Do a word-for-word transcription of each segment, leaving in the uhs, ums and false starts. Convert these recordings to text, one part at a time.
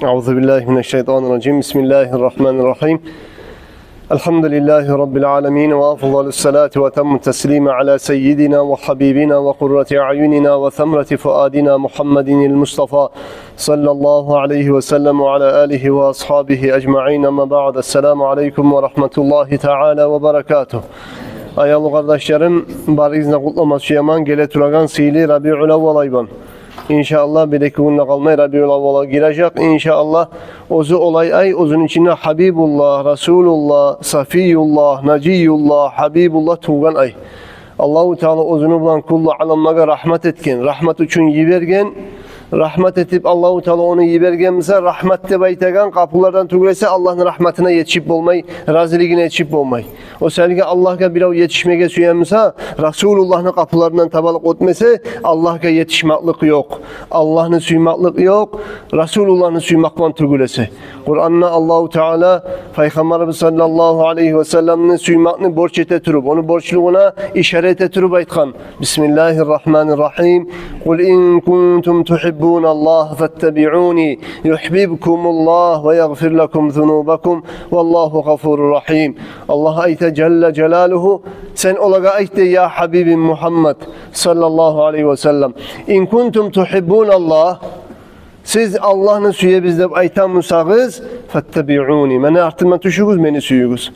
أعوذ بالله من الشيطان الرجيم. بسم الله الرحمن الرحيم. الحمد لله رب العالمين، وأفضل الصلاة وأتم التسليم على سيدنا وحبيبنا وقرة أعيننا وثمرة فؤادنا محمد المصطفى صلى الله عليه وسلم وعلى آله وأصحابه أجمعين. أما بعد، السلام عليكم ورحمة الله تعالى وبركاته. Аявлу къардашларым, барыгъызны къутлама сюемен геле турагъан сыйлы Рабиуль-аввал ай булан. Иншааллагь, бир-эки гюн де къалмай Рабиуль-аввалгъа гирежек. Иншааллагь, оьзю олай ай, оьзюню ичинде Хабибуллагь, Расулуллагь, Сафиюллагь, Нажиюллагь, Хабибуллагь тувгъан ай. Аллагьу Таала оьзюню булан кюллю аламлагъа рагьмат этген, рагьмат учун йиберген. Рагьмат этип Аллагьу Таала ону йиберген буса, рагьмат деп айтагъан къапулардан тюгюл эсе, Аллагьны рагьматына етишип болмай, разилигине етишип болмай. О саялы Аллагьгъа бирев етишмеге сюе буса, Расулуллагьны къапуларындан табалыкъ оьтмесе, Аллагьгъа етишмеклик ёкъ. Аллагьны сюймеклик ёкъ, Расулуллагьны сюймек булан тюгюл эсе. Къуранда Аллагьу Таала Пайхаммарыбыз саллаллагьу алайгьи ва салламны сюймекни борч эте туруп, ону борчлугъуна ишара эте туруп айтгъан: بسم الله الرحمن الرحيم. قل إن كنتم تحبون الله فاتبعوني يحببكم الله ويغفر لكم ذنوبكم والله غفور رحيم. Аллагь айта жалла жалалугьу: сен олагъа айт дей, я Хабибим Мухаммад саллаллагьу алайгьи ва саллам: إن كنتم تحبون الله, сиз Аллагьны сюебиз деп айта бусагъыз, فاتبعوني, мени артыма тюшюгюз, мени сююгюз.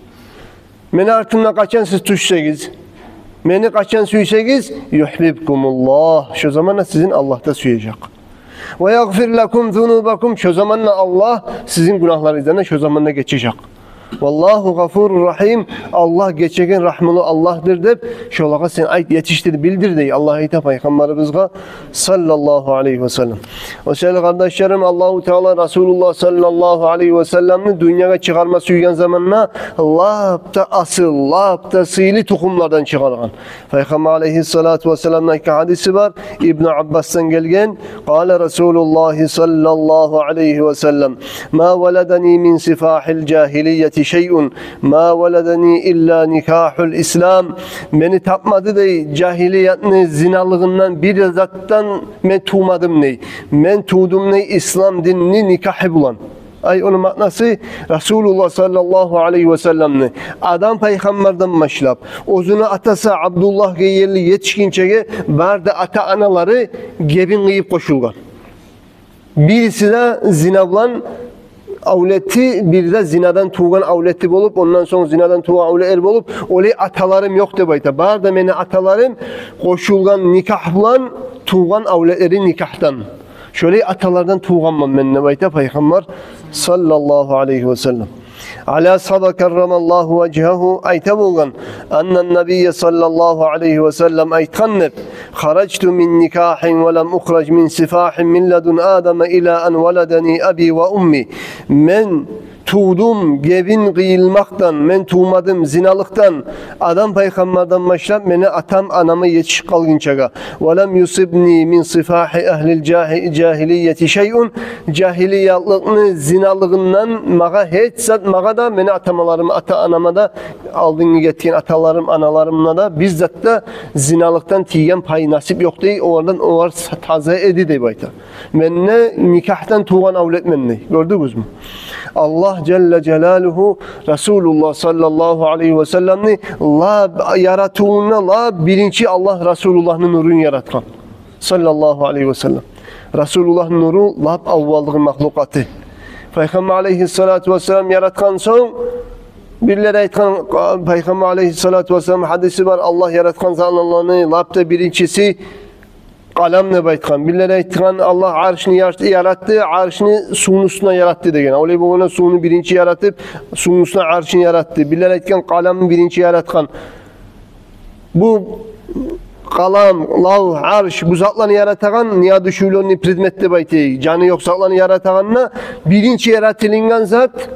Мени артымдан къачан сиз тюшсегиз, мени къачан сюйсегиз, يحببكم الله, шо заманда сизин Аллагь да сюежек. ويغفر لكم ذنوبكم, шо заманда Аллагь сизин гюнагьларыгъыздан да шо заманда гечежек. والله غفور رحيم, Аллагь гечеген, рагьмулу Аллагьдыр деп шолагъа сен айт, етишдир, билдир дей Аллагь айта Пайхаммарыбызгъа саллаллагьу алайгьи ва саллам. О саялы, къардашларым, Аллагьу Таала Расулуллагь саллаллагьу алайгьи ва салламны дюньягъа чыгъарма сюйген заманда лап да асыл, лап да сыйлы тухумлардан чыгъаргъан. Пайхаммар алайгьиссалату вассаламны айтгъан гьадиси бар, Ибну Аббасдан гелген: قال رسول الله صلى الله عليه وسلم: ما ولدني من سفاح الجاهلية شيء، ما ولدني إلا نكاح الإسلام. Мени тапмады дей жагьилиятны зиналыгъындан бир затдан, мен тувмадым дей. Мен тувдум дей ислам динни никагьы булан. Ай, ону маънасы, Расулуллагь саллаллагьу алайгьи ва салламны Адам пайхаммардан башлап, оьзюню атасы Абдуллагьгъа ерли етишгинчеге бары да ата-аналары гебин къыйып къошулгъан. Бириси де зина булан авлети, бири де зинадан тувгъан авлети болуп, ондан сонг зинадан тувгъан авлетлер болуп, олай аталарым ёкъ деп айта. Бары да мени аталарым къошулгъан никагь булан тувгъан авлетлери никагьдан. Шолай аталардан тувгъанман мен деп айта Пайхаммар саллаллагьу алайгьи ва саллам. Али асгьаба, каррамаллагьу важгьагьу, айта болгъан: أن النبي صلى الله عليه وسلم айтгъан деп: خرجت من نكاح ولم أخرج من سفاح من لدن آدم إلى أن ولدني أبي وأمي. Мен тувдум гебин къыйылмакъдан, мен тувмадым зиналыкъдан, Адам пайхаммардан башлап мени атам-анама етишип къалгъынчагъа. ولم يصبني من سفاح أهل الجاه-، الجاهلية شيء. Жагьилиятлыкъны зиналыгъындан магъа гьеч зат, магъа да, мени ата-аналарым, ата-анама да, алдынгъы гетген аталарым, аналарыма да бир зат да зиналыкъдан тийген пай, насип ёкъ дей, олардан олар таза эди деп айта. Мен де никагьдан тувгъан авлетмен дей. Гёрдюгюзмю? Аллагь жалла жалалугьу Расулуллагь саллаллагьу алайгьи ва салламны лап яратывунда лап биринчи Аллагь Расулуллагьны нурун яратгъан. Саллаллагьу алайгьи ва саллам. Расулуллагьны нуру лап аввалдагъы махлукъаты. Пайхаммар алайгьиссалату вассалам яратгъан сонг, бирлер айтгъан, Пайхаммар алайгьиссалату вассалам гьадиси бар, Аллагь яратгъан затланы лап да биринчиси къалам деп айтгъан. Бирлер айтгъан, Аллагь аршны яр-, яратды, аршны сувну уьстюне яратды деген. Олай болгъанда сувну биринчи яратып, сувну уьстюне аршны яратды. Бирлер айтгъан, къаламны биринчи яратгъан. Бу къалам, лавгь, арш, бу затланы яратагъан неодушевлённый предмет деп айтайыкъ, жаны ёкъ затланы яратагъанда биринчи яратылынгъан зат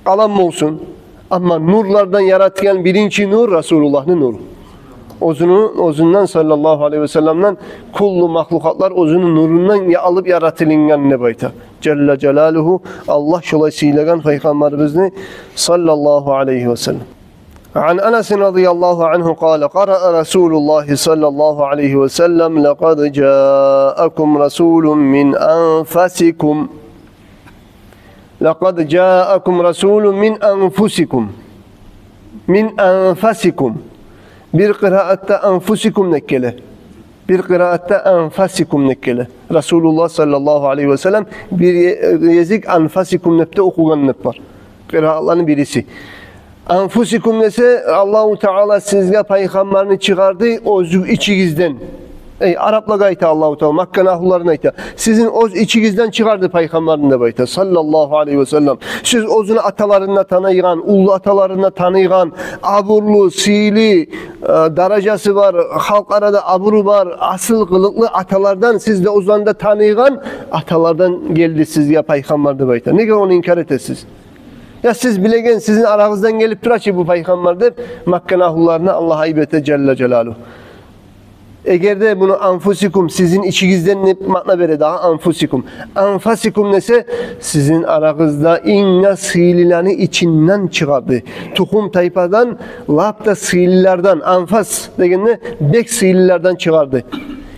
къалам болсун. Амма нурлардан яратгъан биринчи нур Расулуллагьны нуру. Оьзюню, оьзюнден, саллаллагьу алайгьи ва салламдан, куллу махлукъатлар оьзюню нурундан я-, алып яратылынгъан деп айта. Жалла жалалугьу, Аллагь шолай сыйлагъан Пайхаммарыбызны, саллаллагьу алайгьи ва саллам. عن أنس رضي الله عنه قال: قرأ رسول الله صلى الله عليه وسلم: لقد جاءكم رسول من أنفسكم. «Лакъад жаакум расулун мин анфусикум». «Мин анфасикум». Бир къыраатда «анфусикум» деп геле. Бир къыраатда «анфасикум» деп геле. Расулуллагь саллаллагьу алайгьи ва саллам, бир е-, гезик «анфасикум» деп де охугъан деп бар. Къыраатланы бириси. «Анфусикум» десе, Аллагьу Таала сизге пайхаммарны чыгъарды оьзю ичигизден. Эй, араплагъа айта Аллагьу Таала, Макканы агьлуларына айта. Сизин оьз ичигизден чыгъарды пайхаммарны деп айта, саллаллагьу алайгьи ва саллам. Сиз оьзюню аталарын да таныйгъан, уллу аталарын да таныйгъан, абурлу, сыйлы, э, даражасы бар, халкъ арада абуру бар, асыл къылыкълы аталардан, сиз де оьзлени де таныйгъан аталардан гелди сизге пайхаммар деп айта. Неге ону инкар этесиз? Я сиз билеген, сизин арагъыздан гелип тура чы бу пайхаммар деп, Макканы агьлуларына Аллагь айып эте, жалла жалалугьу. Эгер де муну «анфусикум», сизин ичигизден деп маъна бере дагъы «анфусикум». «Анфасикум» десе, сизин арагъызда инг де сыйлыланы ичинден чыгъарды. Тухум-тайпадан, лап да сыйлылардан, анфас дегенде бек сыйлылардан чыгъарды.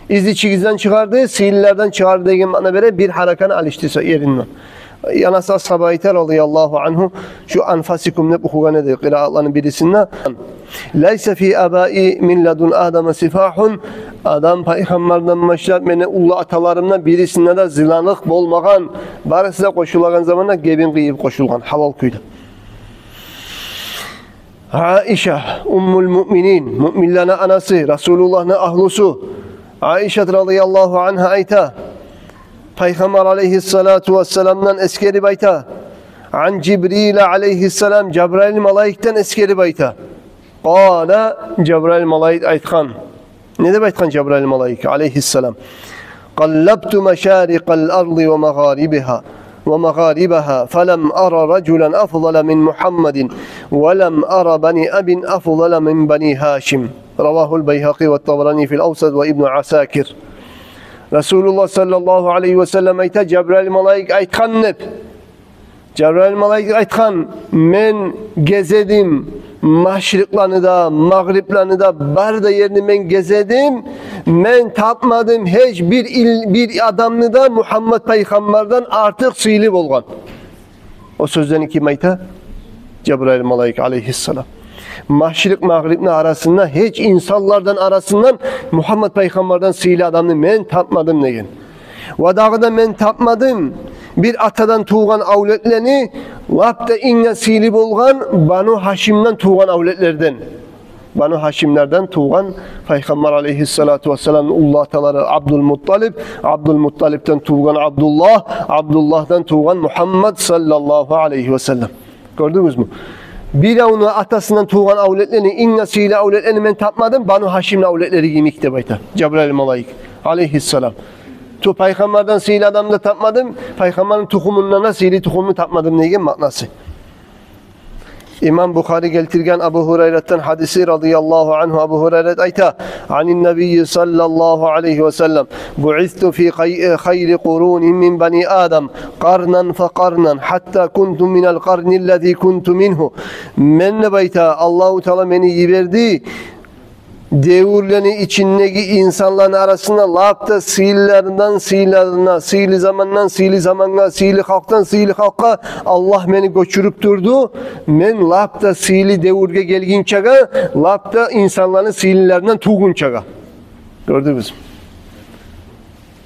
Из ичигизден чыгъарды, сыйлылардан чыгъарды деген маъна бере, бир гьараканы алышдырса еринден. Анас асгьаба айта, радияллагьу ангьу, шу «анфасикум» деп охугъан эди къыраатланы бирисинде: «Лайса фи абаи мин ладун Адама сифахун». Адам пайхаммардан башлап мени уллу аталарымда бирисинде де зиналыкъ болмагъан. Барысы да къошулагъан заманда гебин къыйып къошулгъан, гьалал кюйде. Айша, уммул муъминин, муъминлени анасы, Расулуллагьны агьлусу, Айшат радияллагьу ангьа айта, Пайхаммар алайгьиссалату вассаламдан эсгерип айта, ан Жибрил алайгьиссалам, Жабрайыл малайикден эсгерип айта. Къала, Жабрайыл малайик айтгъан. Не деп айтгъан Жабрайыл малайик алайгьиссалам? «Къаллабту машарикъал арзи ва магъарибигьа, ва магъарибагьа, фалам ара ражулан афдала мин Мугьаммадин, ва лам ара бани абин афдала мин бани Гьашим». Равагьул Байгьакъи ва Табарани фил Авсат ва Ибну Асакир. Расулуллагь саллаллагьу алайгьи ва саллам айта, Жабрайыл малайик айтгъан деп. Жабрайыл малайик айтгъан: «Мен гезедим машрикъланы да, магърипланы да, бары да ерни мен гезедим. Мен тапмадым гьеч бир ил-, бир адамны да Мугьаммат пайхаммардан артыкъ сыйлы болгъан». О сёзлени ким айта? Жабрайыл малайик алайгьиссалам. Машрикъ-магърипни арасында, гьеч инсанлардан арасындан Мугьаммат пайхаммардан сыйлы адамны мен тапмадым деген. Ва дагъы да мен тапмадым бир атадан тувгъан авлетлени, лап да инг де сыйлы болгъан Бану Гьашимден тувгъан авлетлерден. Бану Гьашимлерден тувгъан Пайхаммар алайгьиссалату вассаламны уллу аталары Абдулмутталип, Абдулмутталипден тувгъан Абдуллагь, Абдуллагьдан тувгъан Мугьаммат саллаллагьу алайгьи вассаллам. Гёрдюгюзмю? Биревню атасындан тувгъан авлетлени, инг де сыйлы авлетлени мен тапмадым, Бану Гьашимни авлетлери йимик деп айта Жабрайыл малайик алайгьиссалам. Ту Пайхаммардан сыйлы адамны да тапмадым, Пайхаммарны тухумундан да сыйлы тухумну тапмадым деген маънасы. Имам Бухари гелтирген Абу Гьурайратдан гьадиси радияллагьу ангьу, Абу Гьурайрат айта: «Анин набийи саллаллагьу алайгьи вассаллам: буъисту фи хай-, хайри къурунин мин бани Адам, къарнан фа къарнан, хатта кунту минал къарниллази кунту мингьу». Мен, деп айта, Аллагьу Таала мени йиберди девюрлени ичиндеги инсанланы арасында лап да сыйлылардан сыйлыларына, сыйлы замандан сыйлы замангъа, сыйлы халкъдан сыйлы халкъгъа Аллагь мени гёчюрюп турду. Мен лап да сыйлы девюрге гелгинчеге, лап да инсанланы сыйлыларындан тувгъунчагъа. Гёрдюгюзмю?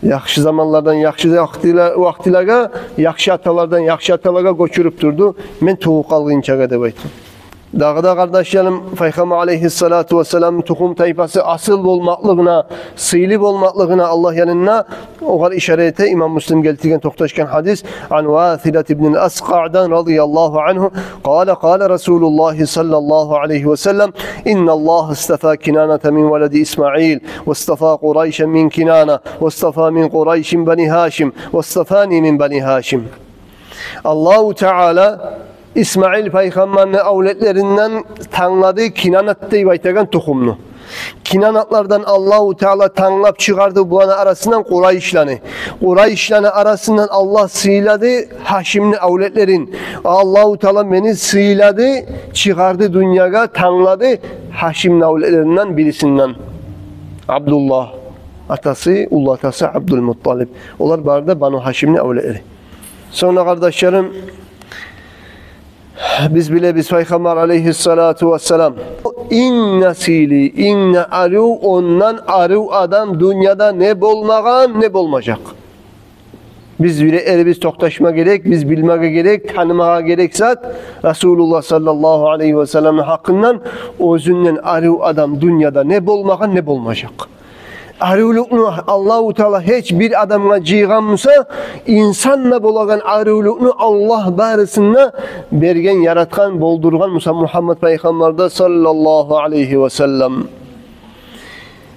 Яхшы заманлардан яхшы вакътила-, вакътилагъа, яхшы аталардан яхшы аталагъа гёчюрюп турду. Мен тувуп къалгъынчагъа, деп айтгъан. Дагъы да, къардашларым, Пайхаммар алайгьиссалату вассаламны тухум-тайпасы асыл болмакълыгъына, сыйлы болмакълыгъына Аллагь янында огъар ишара эте имам Муслим гелтирген токъташгъан гьадис, ан Василат ибнил Аскъадан радияллагьу ангьу, къала, къала Расулуллагьи саллаллагьу алайгьи вассаллам: «Инналлагьа астафа Кинаната мин валади Исмаил, вастафа Къурайшан мин Кинана, вастафа мин Къурайшин бани Гьашим, вастафани мин бани Гьашим». Аллагьу Таала Исмаил пайхаммарны авлетлеринден танглады Кинанат деп айтагъан тухумну. Кинанатлардан Аллагьу Таала танглап чыгъарды буланы арасындан Къурайшланы. Къурайшланы арасындан Аллагь сыйлады Гьашимни авлетлерин. Аллагьу Таала мени сыйлады, чыгъарды дюньягъа, танглады Гьашимни авлетлеринден бирисинден. Абдуллагь, атасы, уллу атасы Абдулмутталип. Олар бары да Бану Гьашимни авлетлери. Сонг да, къардашларым, Биз билебиз, Пайхаммар алейгьиссалату вассалам инг де сыйлы, инг де арив, ондан арив адам дюньяда не болмагъан, не болмажакъ. Биз биле-, эрибиз токъташма герек, биз билмеге герек, танымагъа герек зат Расулуллагь саллаллагьу алейгьи вассаламны гьакъындан, оьзюнден арив адам дюньяда не болмагъан, не болмажакъ. Аривлюкню Аллагьу Таала гьеч бир адамгъа жыйгъан буса, инсанда болагъан аривлюкню Аллагь барысын да берген, яратгъан, болдургъан буса Мугьаммат Пайхаммарда саллаллагьу алейгьи вассалам.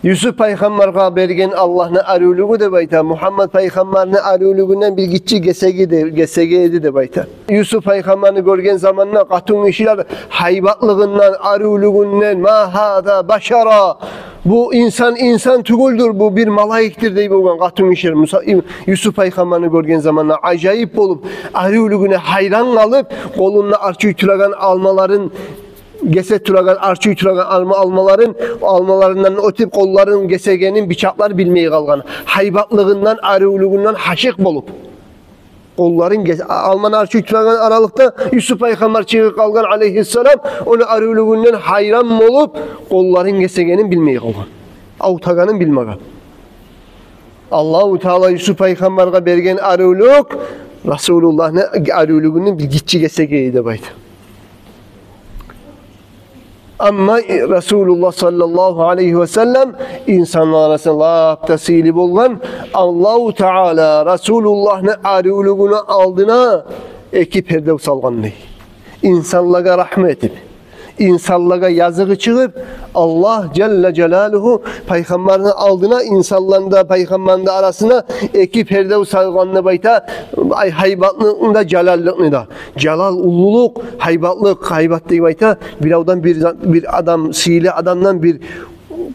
Юсуп Пайхаммаргъа берген Аллагьны аривлюгю деп айта. Мугьаммат Пайхаммарны аривлюгюнден бир гиччи гесеги де, гесеги эди деп айта. Юсуп Пайхаммарны гёрген заманда къатынгишилер гьайбатлыгъындан, аривлюгюнден: «Ма гьаза башара, бу инсан инсан тюгюлдюр, бу бир малайикдир», — дей болгъан къатынгишилер. Муса-, Юсуп Пайхаммарны гёрген заманда ажайып болуп, аривлюгюне гьайран къалып, къолунда арчып турагъан алмаларын, гесе турагъан, арчып турагъан алма, алмаларын, алмаларындан оьтюп къолларын гесегенин бичакълар билмей къалгъан. Гьайбатлыгъындан, аривлюгюнден гьашыкъ болуп, къолларын гес-, алманы арчып турагъан аралыкъда Юсуп Пайхаммар чыгъып къалгъан алейгьиссалам, ону аривлюгюнден гьайран болуп, къолларын гесегенин билмей къалгъан. Авуртагъанын билмеген. Аллагьу Таала Юсуп Пайхаммаргъа берген аривлюк Расулуллагьны аривлюгюнден бир гиччи гесеги эди деп айта. Амма Расулуллагь саллаллагьу алейгьи вассалам инсанлар арасында лап да сыйлы болгъан. Аллагьу Таала Расулуллагьны аривлюгюню алдына эки пердев салгъан дей. Инсанлагъа рагьму этип, инсанлагъа языгъы чыгъып, Аллагь жалла жалалугьу Пайхаммарны алдына, инсанланы да, Пайхаммарны да арасына эки пердев салгъан деп айта. Ай, гьайбатлыкъны да, жалаллыкъны да. Жалал — уллулукъ, гьайбатлыкъ, гьайбат деп айта. Биревден бир зат, бир адам, сыйлы адамдан бир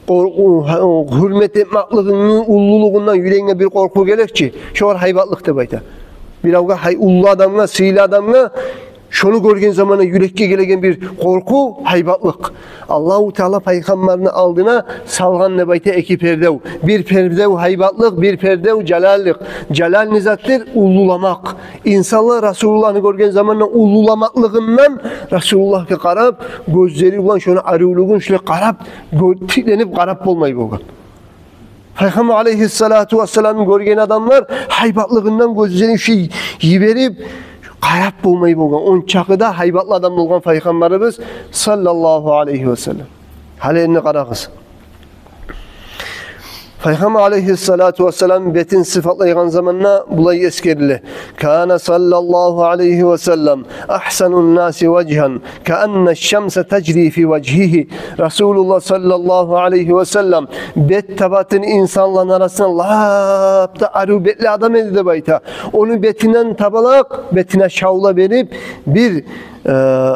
къоркъув, гьа-, гьюрмет этмеклигингни уллулугъундан юрегинге бир къоркъув гелер чи, шогъар гьайбатлыкъ деп айта. Биревге гьай-, уллу адамгъа, сыйлы адамгъа шону гёрген заманда юрекге гелеген бир къоркъув, гьайбатлыкъ. Аллагьу Таала Пайхаммарны алдына салгъан деп айта эки пердев. Бир пердев гьайбатлыкъ, бир пердев жалаллыкъ. Жалал не затдыр? Уллуламакъ. Инсанлар Расулуллагьны гёрген заманда уллуламакълыгъындан Расулуллагьгъа къарап, гёзлери булан шону аривлюгюн шулай къарап, гё-, тикленип къарап болмай болгъан. Пайхаммар алейгьиссалату вассаламны гёрген адамлар гьайбатлыгъындан гёзлерин шулай йиберип, къарап болмай болгъан. Ончакъы да гьайбатлы адам болгъан Пайхаммарыбыз саллаллагьу алейгьи вассалам. Гьали энни къарагъыз. Пайхаммар алейгьиссалату вассалам бетин сыфатлайгъан заманда булай эсгериле: «Кана саллаллагьу алейгьи вассалам агьсанун наси важгьан, каанна шамса тажри фи важгьигьи». Расулуллагь саллаллагьу алейгьи вассалам бет табатын инсанланы арасында лап да арив бетли адам эди деп айта. Ону бетинден табалакъ, бетине шавла берип, бир, э,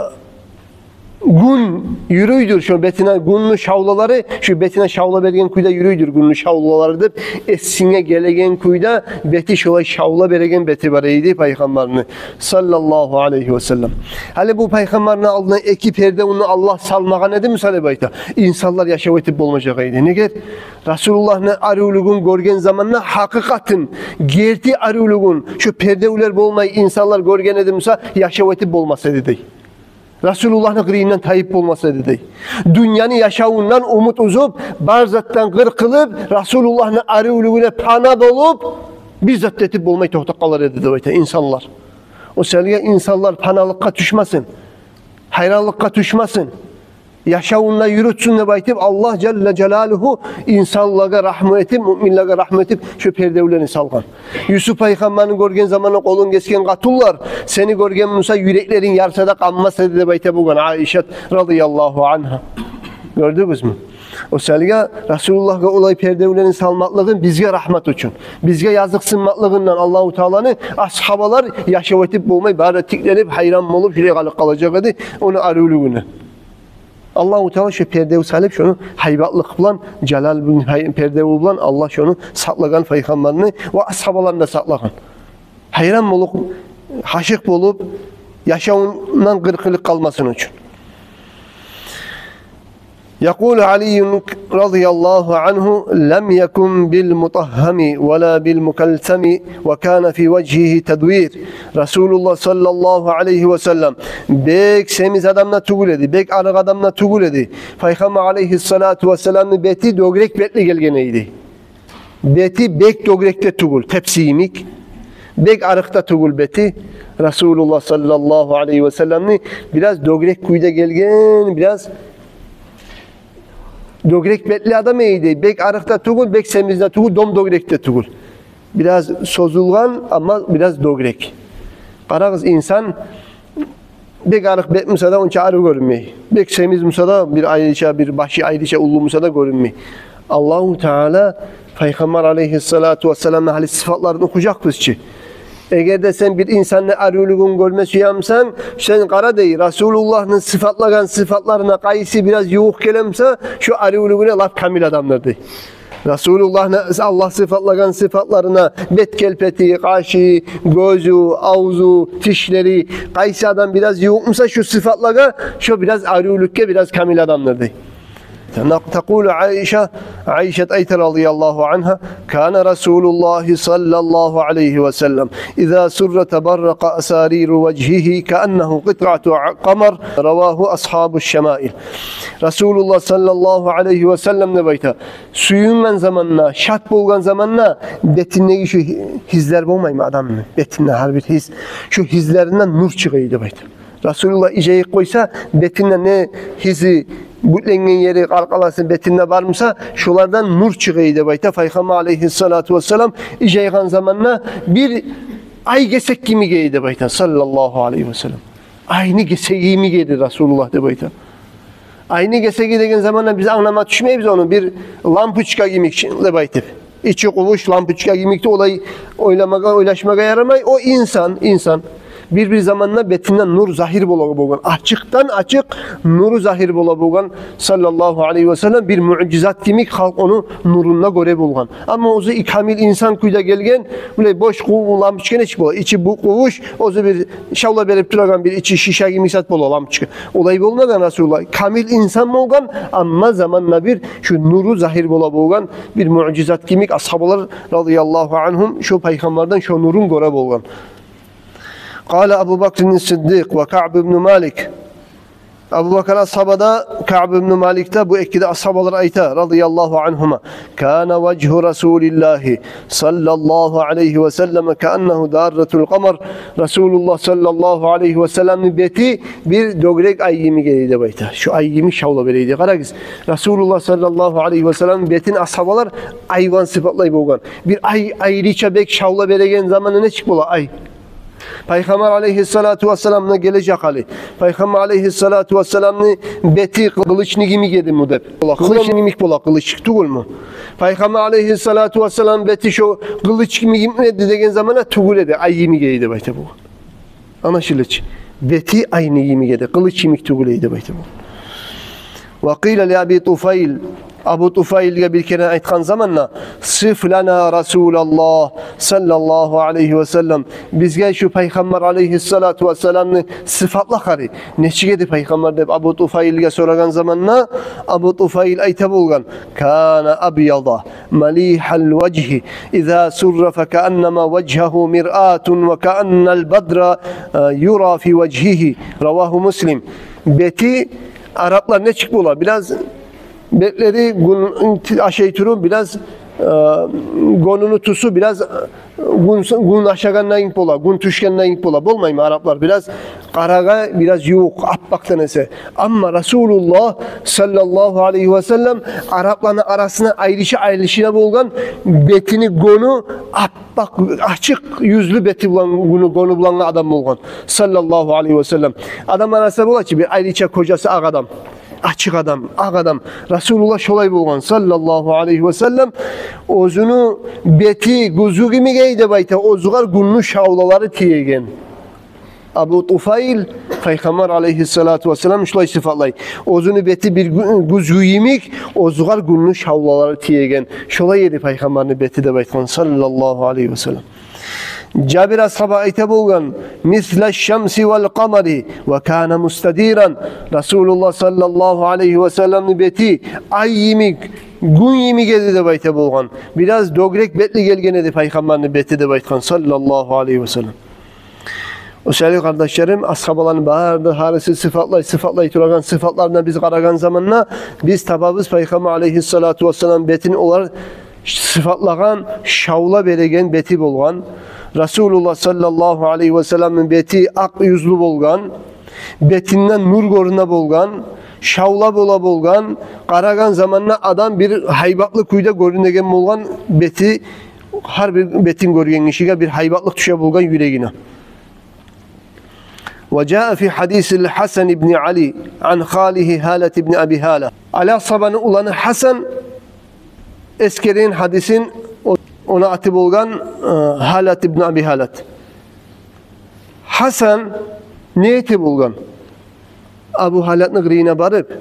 гюн юрюйдюр, шо бетине гюнню шавлалары, шо бетине шавла берген кюйде юрюйдюр гюнню шавлалары деп, эсинге гелеген кюйде бети, шолай шавла береген бети бар эди Пайхаммарны саллаллагьу алейгьи вассалам. Гьали бу Пайхаммарны алдына эки пердевню Аллагь салмагъан эди буса деп айта, инсанлар яшав этип болмажакъ эди. Неге? Расулуллагьны аривлюгюн гёрген заманда гьакъыкъатын, герти аривлюгюн, шо пердевлер болмай инсанлар гёрген эди буса, яшав этип болмас эди дей. Расулуллагьны къырыйындан тайып болмас эди дей. Дюньяны яшавундан умут уьзюп, бар затдан къыркъылып, Расулуллагьны аривлюгюне пана болуп, бир зат этип болмай токътап къалар эди деп айта инсанлар. О саялы инсанлар паналыкъгъа тюшмесин, гьайранлыкъгъа тюшмесин, яшавун да юрютсюн деп айтып, Аллагь жалла жалалугьу инсанлагъа рагьму этип, муъминлеге рагьму этип, шо пердевлени салгъан. Юсуп пайхаммарны гёрген заманда къолун гесген къатынлар, сени гёрген буса, юреклерин ярса да къанмас эди деп айта болгъан Айшат радияллагьу ангьа. Гёрдюгюзмю? О саялы Расулуллагьгъа олай пердевлени салмакълыгъы бизге рагьмат учун, бизге языкъсынмакълыгъындан Аллагьу Тааланы, асгьабалар яшав этип болмай, бары тикленип, гьайран болуп, шулай къалып къалажакъ эди ону аривлюгюне. Аллагьу Таала шо пердев салып, шону гьайбатлыкъ булан, жалал булан, гьай-, пердев булан Аллагь шону сакълагъан, пайхаммарны ва асгьабаларын да сакълагъан. Гьайран болуп, гьашыкъ болуп, яшавундан къыркъылып къалмасын учун. يقول علي رضي الله عنه: لم يكن بالمطهم ولا بالمكلثم وكان في وجهه تدوير. Расулуллагь саллаллагьу алайгьи васаллам бек семиз адам да тюгюл эди, бек арыкъ адам да тюгюл эди. Пайхаммар алайгьиссалату вассаламны бети дёгерек бетли гелген эди. Бети бек дёгерек де тюгюл, тепси йимик. Бек арыкъ да тюгюл бети. Расулуллагь саллаллагьу алайгьи васалламны бираз дёгерек кюйде гелген, бираз дёгерек бетли адам эди. Бек арыкъ да тюгюл, бек семиз де тюгюл, дом дёгерек де тюгюл. Бираз созулгъан, амма бираз дёгерек. Къарагъыз, инсан бек арыкъ бет буса да онча арив гёрюнмей. Бек семиз буса да, бир айрыча, бир башы айрыча уллу буса да гёрюнмей. Аллагьу Таала Пайхаммар алайгьиссалату вассаламны гьали сыфатларын охужакъбыз чы. Эгер де сен бир инсанны аривлюгюн гёрме сюе бусанг, сен къара дей, Расулуллагьны сыфатлагъан сыфатларына къайсы бираз ювукъ геле буса, шо аривлюгюне лап камил адамдыр дей. Расулуллагьны Аллагь сыфатлагъан сыфатларына, бет келпети, къашы, гёзю, авзу, тишлери, къайсы адам бираз ювукъ буса шо сыфатлагъа, шо бираз аривлюкге бираз камил адамдыр дей. تقول عائشة, Айшат айта رضي الله عنها: كان رسول الله صلى الله عليه وسلم إذا سر تبرق أسارير وجهه كأنه قطعة قمر. رواه أصحاب الشمائل. Расулуллагь саллаллагьу алайгьи васаллам деп айта, сююнген заманда, шат болгъан заманда бетиндеги шу гьи-, гьизлер болмаймы адамны? Бетинде гьар бир гьиз, шу гьизлеринден нур чыгъа эди деп айта. Расулуллагь иржайып къойса, бетинде не гьизи, бютленген ери, къаркъарасы бетинде бар буса, шолардан нур чыгъа эди деп айта. Пайхаммар алайгьиссалату вассалам иржайгъан заманда бир ай гесек йимик эди деп айта, саллаллагьу алайгьи васаллам. Айны гесеги йимик эди Расулуллагь деп айта. Айны гесеги деген заманда биз англама тюшмейбиз ону, бир лампочка йимик чи деп айтып. Ичи къувуш лампочка йимикди, олай ойламагъа, ойлашмагъа ярамай. О инсан, инсан. Бир-бир заманда бетинден нур загьир бола болгъан. Ачыкъдан ачыкъ нуру загьир бола болгъан, саллаллагьу алайгьи васаллам. Бир муъжизат йимик, халкъ ону нурун да гёре болгъан. Амма оьзю и камил инсан кюйде гелген, булай бош къу-, лампочка нечик бола? Ичи бу къувуш, оьзю бир шавла берип турагъан бир ичи шиша йимик зат бола лампочка. Олай болмагъан Расулуллагь. Камил инсан болгъан, амма заманда бир шу нуру загьир бола болгъан, бир муъжизат йимик, асгьабалар رضي الله عنهم шу пайхаммардан шу нурун гёре болгъан. قال أبو بكر الصديق وكعب بن مالك. Абубакар асгьаба да, Каъб ибну Малик де, бу эки де асгьабалар айта, رضي الله عنهما: كان وجه رسول الله صلى الله عليه وسلم كأنه دارة القمر. Расулуллагь саллаллагьу алайгьи васалламны бети бир дёгерек ай йимик эди деп айта. Шу ай йимик шавла бере эди. Къарагъыз, Расулуллагь саллаллагьу алайгьи васалламны бетин асгьабалар айван сыпатлай болгъан. Бир ай айрыча бек шавла береген заманда нечик бола ай? Пайхаммар алайгьиссалату вассаламны гележек гьали. Пайхаммар алайгьиссалату вассаламны бети къылычны йимик эдими деп. Бола, къылычны йимик бола, къылыч тюгюлмю? Пайхаммар алайгьиссалату вассалам бети шо къылыч йимик эди деген заманда тюгюл эди, ай йимик эди деп айта бу. Англашыла чы. Бети айны йимик эди, къылыч йимик тюгюл эди деп айта бу. وقيل لأبي طفيل. Абу Туфайлге бир керен айтгъан заманда: صف لنا رسول الله صلى الله عليه وسلم. Бизге шу Пайхаммар алайгьиссалату вассаламны сыпатла хари. Нечик эди Пайхаммар деп Абу Туфайлге сорагъан заманда, Абу Туфайл айта болгъан: كان أبيض مليح الوجه إذا سر فكأنما وجهه مرآة وكأن البدر يرى في وجهه. رواه مسلم. Бети араплар нечик бола? Бираз бетлери гюн ашай туруп, бираз, э, гёнюню тюсю бираз, э, гюн, гюн ашагъанда йимик бола, гюн тюшгенде йимик бола. Болмаймы араплар? Бираз къарагъа бираз ювукъ, аппакъдан эсе. Амма Расулуллагь саллаллагьу алайгьи васаллам арапланы арасына айрыча, айрыча болгъан, бетини гёню аппакъ, ачыкъ юзлю бети булан, гёню, гёню булангъы адам болгъан, саллаллагьу алайгьи васаллам. Адам арасында бола чы бир айрыча кожасы акъ адам, ачыкъ адам, акъ адам. Расулуллагь шолай болгъан, саллаллагьу алайгьи васаллам. Оьзюню бети гюзгю йимик эди деп айта, оьзюгер гюнню шавлалары тиеген. Абу Туфайл Пайхаммар алайгьиссалату вассаламны шулай сыпатлай. Оьзюню бети бир гю-, гюзгю йимик, оьзюгер гюнню шавлалары тиеген. Шолай эди Пайхаммарны бети деп айтгъан, саллаллагьу алайгьи васаллам. Жабир асгьаба айта болгъан: «Мисла шамси вал къамари ва кана мустадиран». Расулуллагь саллаллагьу алайгьи васалламны бети ай йимик, гюн йимик эди деп айта болгъан. Бираз дёгерек бетли гелген эди пайхаммарны бети деп айтгъан, саллаллагьу алайгьи васаллам. О саялы, къардашларым, асгьабаланы бары да гьариси сыфатлай, сыфатлай турагъан сыфатларына биз къарагъан заманда, биз табабыз пайхаммар алайгьиссалату вассалам бетин олар сыфатлагъан, шавла береген бети болгъан. Расулуллагь саллаллагьу алайгьи васалламны бети акъ юзлю болгъан, бетинден нюр гёрюне болгъан, шавла бола болгъан. Къарагъан заманда адам бир гьайбатлы кюйде гёрюнеген болгъан бети, гьар бир бетин гёрген гишиге бир гьайбатлыкъ тюше болгъан юрегине. Ва жаа фи гьадисил Гьасан ибни Али ан халигьи Гьалат ибни Аби Гьала. Али асгьабаны уланы Гьасан эсгерген гьадисин, о-, ону аты болгъан, э, Гьалат ибни Аби Гьалат. Гьасан не эте болгъан? Абу Гьалатны къырыйына барып,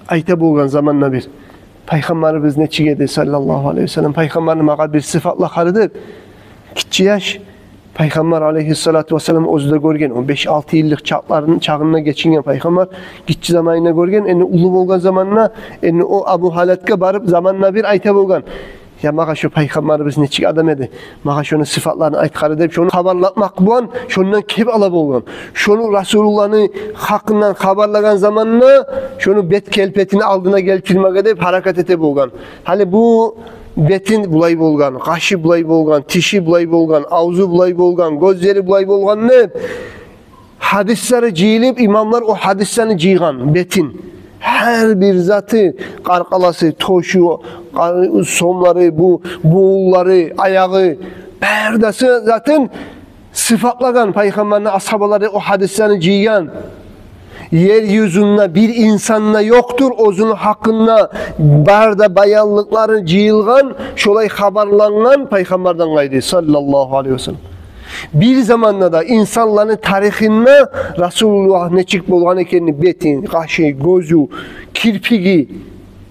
айта болгъан заманда бир: «Пайхаммарыбыз нечик эди, саллаллагьу алайгьи васаллам, пайхаммарны магъа бир сыфатла гьари», — деп. Гиччи яш, пайхаммар алайгьиссалату вассалам оьзю де гёрген, о беш-алты йыллыкъ чакъларын, чагъында гечинген пайхаммар, гиччи заманында гёрген, энни уллу болгъан заманда, энни о Абу Гьалатгъа барып, заманда бир айта болгъан: «Я, магъа шо пайхаммарыбыз нечик адам эди, магъа шону сыфатларын айт гьари», — деп, шону хабарлатмакъ булан шондан кеп ала болгъан. Шону Расулуллагьны гьакъындан хабарлагъан заманда шону бет-келпетин алдына гелтирмеге деп гьаракат эте болгъан. Гьали бу бетин булай болгъан, къашы булай болгъан, тиши булай болгъан, авзу булай болгъан, гёзлери булай болгъан деп, гьадислери жыйылып, имамлар о гьадислени жыйгъан бетин. Гьар бир заты, къаркъарасы, тёшю, къар-, сомлары, бу, бувунлары, аягъы, бары да сы-, затын сыфатлагъан пайхаммарны асгьабалары, о гьадислени жыйгъан. Ер юзюнде бир инсан да ёкъдур, оьзюню гьакъында бары да баянлыкълары жыйылгъан, шолай хабарлангъан пайхаммардан къайры, саллаллагьу алайгьи васаллам. Бир заманда да инсанланы тарихинде Расулуллагь нечик болгъан экенни, бетин, къашы, гёзю, кирпиги,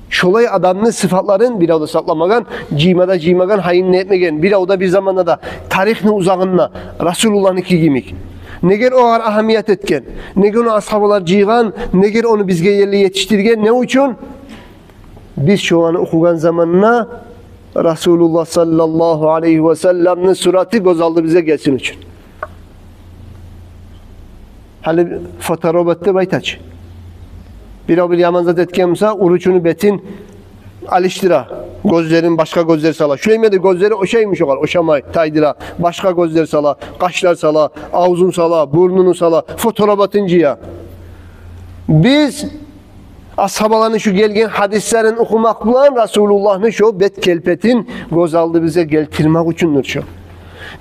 шолай адамны сыфатларын бирев де сакъламагъан, жыйма да жыймагъан, гьайын да этмеген бирев де бир заманда да тарихни узагъында Расулуллагьныки йимик. Негер огъар агьамият этген, негер ону асгьабалар жыйгъан, негер ону бизге ерли етишдирген, не учун? Биз шоланы охугъан заманда Расулуллагь саллаллагьу алайгьи васалламны сураты гёз алдыбызгъа гелсин учун. Гьали фоторобот деп айтачы. Бирев бир яман зат этген буса, уручуну бетин алышдыра, гёзлерин башгъа гёзлер сала. Шулаймы эди гёзлери, ошаймы шогъар? Ошамай, тайдыра, башгъа гёзлер сала, къашлар сала, авзун сала, бурнуну сала, фотороботун жыя. Биз асгьабаланы шу гелген гьадислерин охумакъ булан Расулуллагьны шо бет-келпетин гёз алдыбызгъа гелтирмек учундур шо.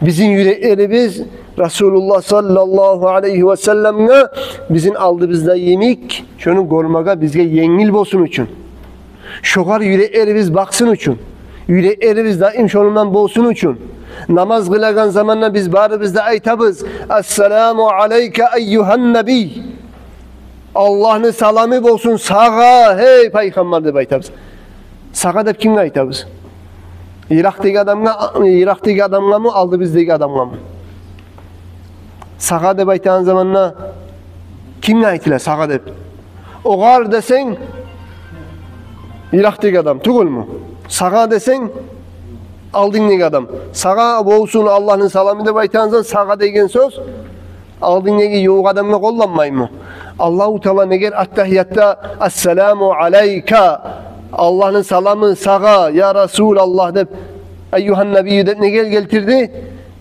Бизин юреклерибиз Расулуллагь саллаллагьу алайгьи васалламгъа бизин алдыбызда йимик, шону гёрмеге бизге енгил болсун учун. Шогъар юреклерибиз бакъсын учун. Юреклерибиз даим шонундан болсун учун. Намаз къылагъан заманда биз барыбыз да айтабыз: «Ассаламу алайка айюгьан набий». «Аллагьны саламы болсун сагъа, гьей пайхаммар», — деп айтабыз. «Сагъа» деп кимге айтабыз? Йыракъдагъы адамгъа, йыракъдагъы адамгъамы, алдыбыздагъы адамгъамы? «Сагъа» деп айтагъан заманда кимге айтыла «сагъа» деп? «Огъар» десенг, йыракъдагъы адам тюгюлмю? «Сагъа» десенг, алдынгдагъы адам. «Сагъа болсун Аллагьны саламы» деп айтагъан заман, «сагъа» деген сёз алдынгдагъы ювукъ адамгъа къолланмаймы? Аллагьу Таала негер аттагьиятда «Ассаламу алайка», «Аллагьны саламы сагъа, я Расулаллагь» деп, «айюгьан набийю» деп негер гелтирди?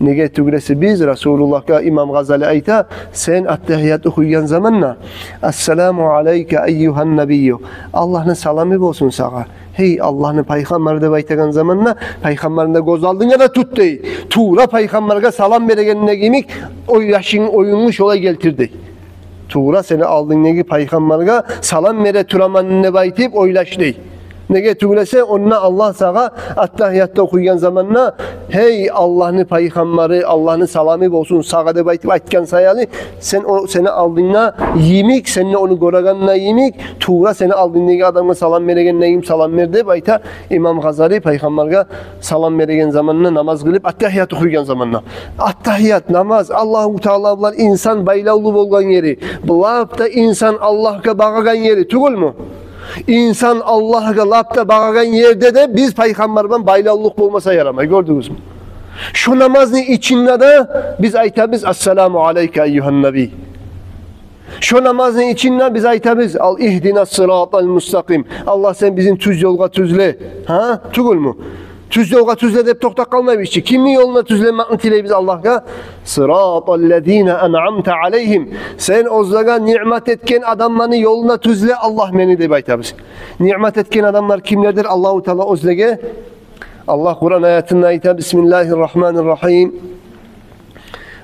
Неге тюгюл эсе биз Расулуллагьгъа, имам Гъазали айта, сен аттагьият охуйгъан заманда «Ассаламу алайка айюгьан набийю», «Аллагьны саламы болсун сагъа, гьей Аллагьны пайхаммары» деп айтагъан заманда, пайхаммарны да гёз алдынга да тут дей. Тувра пайхаммаргъа салам берегенде йимик, ойлашынг, оюнгну шолай гелтир дей. Тувра сени алдынгдагъы пайхаммаргъа салам бере тураман деп айтып ойлаш дей. Неге тюгюл эсе, онда Аллагь сагъа аттагьиятда охуйгъан заманда: «Гьей, Аллагьны пайхаммары, Аллагьны саламы болсун сагъа», — деп айтып айтгъан саялы, сен о, сени алдынгда йимик, сен де ону гёрегенде йимик, тувра сени алдынгдагъы адамгъа салам берегенде йимик салам бер деп айта имам Гъазали, пайхаммаргъа салам береген заманда намаз къылып, аттагьият охуйгъан заманда. Аттагьият, намаз, Аллагьу Таала булан инсан байлавлу болгъан ери, лап да инсан Аллагьгъа багъагъан ери тюгюлмю? Инсан Аллагьгъа лап да багъагъан ерде де биз пайхаммар булан байлавлулукъ болмаса ярамай, гёрдюгюзмю? Шо намазны ичинде де биз айтабыз: «Ассаламу алайка, айюгьан набий». Шо намазны ичинде биз айтабыз: «Ал игьдина сыратал мустакъим». Аллагь, сен бизин тюз ёлгъа тюзле. Гьа? Тюгюлмю? Тюз ёлгъа тюзле деп токътап къалмайбыз чы. Кимни ёлуна тюзлемекни тилейбиз Аллагьгъа? «Сыратал лазина анъамта алайгьим». Сен оьзлеге ниъмат этген адамланы ёлуна тюзле, Аллагь, мени, деп айтабыз. Ниъмат этген адамлар кимлердир Аллагьу Таала оьзлеге? Аллагь Къуран аятында айта: «Бисмиллагьир рагьманир рагьим.